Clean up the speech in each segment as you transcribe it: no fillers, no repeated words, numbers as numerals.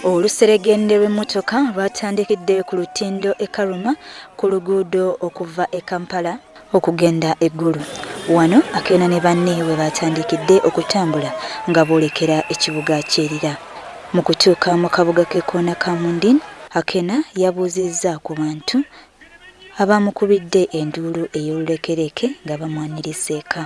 Oluseregende lw'emmotoka lwatandikidde ku lutindo e Karuma ku luguudo okuva e Kampala okugenda e Gulu. Wano Akena ne banne we baatandikidde okutambula nga boolekera ekibuga ky'e Lira. Mu kutuuka mu kabuga k'e ka Mundin, Akena yabuuzizza ku bantu abaamukubidde enduulu ey'olulekereke nga bamwaniriza eka.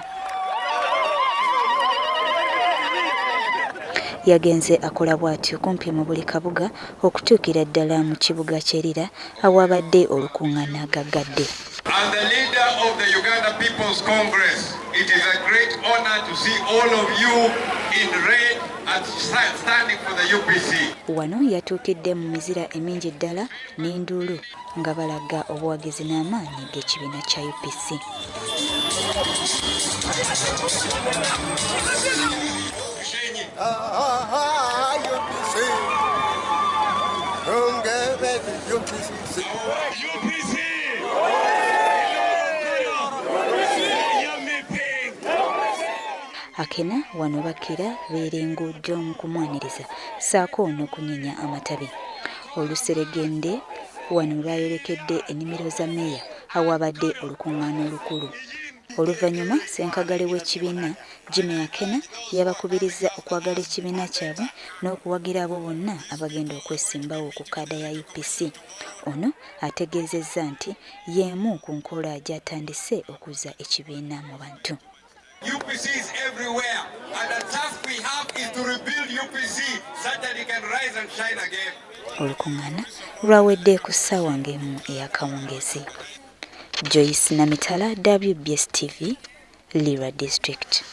Yagenze akola bw'atyo kumpi mu buli kabuga okutuukira ddala mu kibuga ky'e Lira awabadde olukuŋŋaana gaggadde. And the leader of the Uganda People's Congress, it is a great honor to see all of you in red and standing for the UPC. Wano yatuukidde mu mizira emingi ddala n'enduulu nga balaga obuwagizi n'amaanyi g'ekibiina kya UPC. Akena wano bakira beerengujjo mu kumwaniriza ssaako n'okunyeenya amatabi. Oluseregende wano lwayolekedde ennimiro za mmeeya awabadde olukuŋŋaana olukulu. Oluvannyuma ssenkagale w'ekibiina Jimmy Akena yabakubirizza okwagala ekibiina kyabwe n'okuwagira abo bonna abagenda okwesimbawo ku kkaada ya UPC. Ono ategeezezza nti y'emu ku nkola gy'atandise okuzza ekibiina mu bantu. UPC is everywhere, and the task we have is to rebuild UPC such that it can rise and shine again. Olukuŋŋaana lwawedde ku ssaawa ng'emu ey'akawungeezi. Joyce Namitala, WBS TV, Lira District.